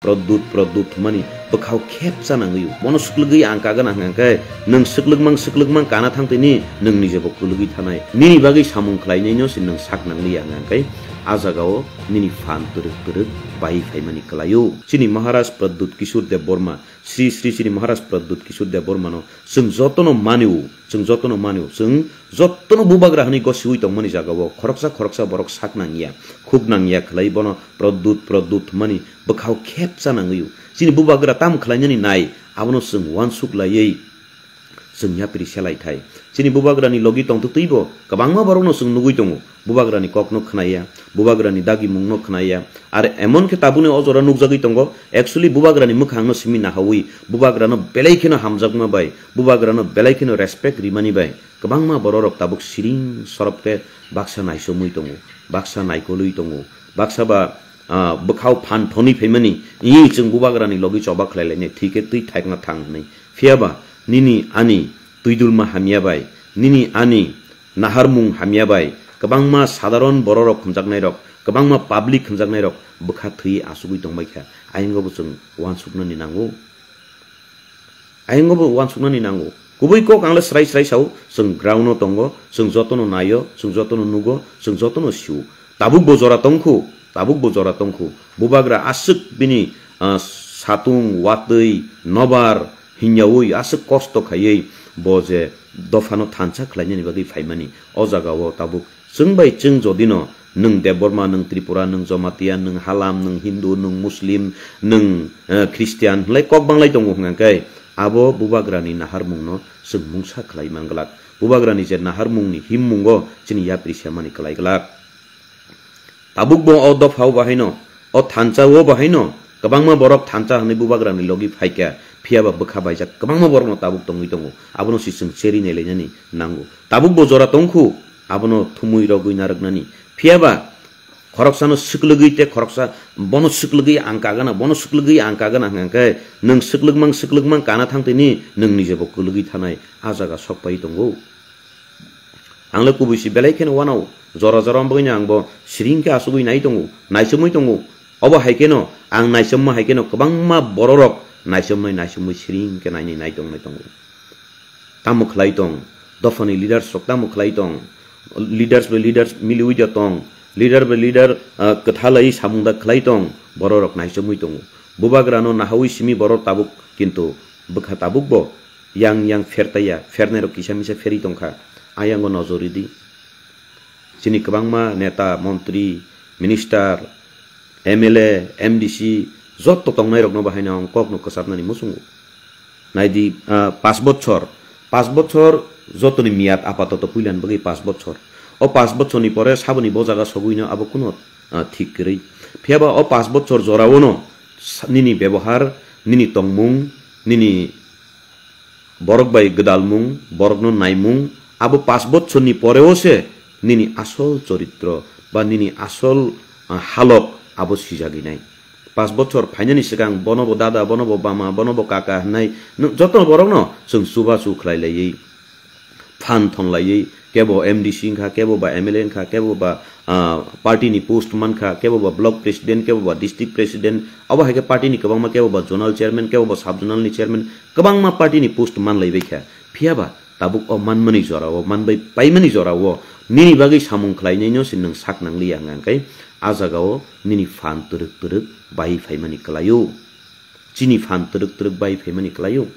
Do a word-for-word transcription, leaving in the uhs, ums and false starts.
Pradyut, Pradyut hwnmani bwkhao khep cha nangwi o. Bono swklwgwi ang kagana hwnkha khe, nwng swklwkmang, swklwkmang kana thang tini, nwng nije bo kwlwgwi thanai. Nini bagwi samung khlainaino se nwng sak nangliya hwnkha khe, a jagao nini phan twrwk twrwk bai phaimani kwlaio. Chini Maharaj Pradyut Kishore Debbarma, Sri Sri Sri Maharaj Pradyut Kishore Debbarmano chwng jotono manio, chwng jotono manio, chwng jotono bubagra hwnwi gosiwi tongmani jagao khoroksa khoroksa borok sak nangya, khuk nangya khlai bono Pradyut, Pradyut hwnmani bwkhao khep cha nangwi o. Chini bubagra tam khlainani nai, abono chwng uansuk laiwi chwng yapri selai thai. Chini bubagrani logi tongtwtwibo kwbangma borokno chwng nugwi tongo. Bubagrani kokno khnaya, bubagrani dagimungno khnaya. Ar emon khe tabukni o jora nukjagwi tongo, actually bubagrani mwkhangno simi nahawi, bubagrano belai kheno hamjakma bai, bubagrano belai kheno respect rimani bai kwbangma bororok tabuk siring sorop khe baksa naisomwi tongo, baksa naikolwi tongo, baksa ba, ah, bwkhao phan thonwi phaimani, "Ih, chwng bubagrani logi choba khlai lainai, thwi khe twi thaikna thang," hwnwi. Phiya ba nini ani twidulma hamya bai, nini ani naharmung hamya bai kwbangma sadharon bororok hwnjaknairok, kwbangma public hwnjaknairok bwkha thwi asugwi tongbai kha. Ayang bo chwng uansuknani nango. Ayang bo uansuknani nango. Kubui kok ang le srai srai sao, chwng ground-o tongo, chwng jotono naio, chwng jotono nugo, chwng jotono sio. Tabuk bo jora tongkhu, tabuk bo jora tongkhu. Bubagra aswk bini, ah, satung, watwi, nobar, hinyaui aswk kosto khaiwi bo je dophano thansa khlainani bagwi phaimani. O jagao tabuk chwng bai chwng jodino nwng Debbarma, nwng Tripura, nwng Jamatia, nwng Halam, nwng Hindu, nwng Muslim, nwng, eh, Christian hwnlai kok banglai tongo hwnkha khe abo bubagrani naharmungno chwng mungsa khlai man glak. Bubagrani je naharmungni himmungo chini yapri semani kwlai glak. Tabuk bo o dophao bahaino, o thansa o bahaino kwbangma borok thansa hwnwi bubagrani logi phaikha, phiya ba bwkha baijak kwbangma borokno tabuk tongwi tongo. Abono se chwng cheri nailainani nango. Tabuk bo jora tongkhu, abono thumui rogwi narwknani. Phiya ba khoroksano swklwgwi tei khoroksa bono swklwgwi ang kagana, bono swklwgwi ang kagana hwnkha khe nwng swklwkmang, swklwkmang kana thang tini nwng nije bo kwlwgwi thanai a jaga sok pai tongo. Ang le kubui si belai kheno uanao, jora jora wng bagwino ang bo siring khe asugwi nai tongo, naichomwi tongo. Obo hai kheno ang naichomma hai kheno kwbangma bororok naichomnai naichomwi siring khe nainai nai tongnai tongo. Tamo khlai tong, dophani leaders rok tamo khlai tong, leaders bai leaders miliwi da tong, leader bai leader, ah, kwthalai samung da khlai tong, bororok naichomwi tongo. Bubagrano nahawi simi borok tabuk, kintu bwkha tabuk bo yang yang phertaiya, phernairok kisa misa pherwi tongkha. Ayango nojor ridi. Chini kwbangma neta, montri, minister, M L A, M D C, jotto tongnairokno bahaino ang kokno kwchapnani muchungo. Naidi, ah, pas bochor, pas bochor jotoni miyat apatoto puilani bagwi pas bochor. O pas bochorni pore saboni bo jaga sogwino abo kuno, ah, thik kwrwi. Phiyaba o pas bochor joraono sa-, nini bebohar, nini tongmung, nini borok bai gwdalmung, borokno naimung, abo pas bochorni poreo se nini asol choritro ba nini asol, ah, halok abo sijaginai. Pas bochor phainani swkang bono bo dada, bono bo bama, bono bo kaka hwnwi nwng joto borokno chwng chubachu khlai laiwi, phan thon laiwi, kebo M D C wngkha, kebo ba M L A wngkha, kebo ba, ah, party ni post mankha, kebo ba block president, kebo ba district president, abo hai khe party ni kwbangma, kebo ba zonal chairman, kebo ba sub zonal ni chairman, kwbangma party ni post man laibai kha. Phiya ba tabuk o manmani jora o, manbai paimani jora o nini bagwi samung khlainaino se nwng sak nangliya hwnka hwnkhe, a jaga o nini phan twrwk twrwk bai phaimani kwlaio. Chini phan twrwk twrwk bai phaimani kwlaio.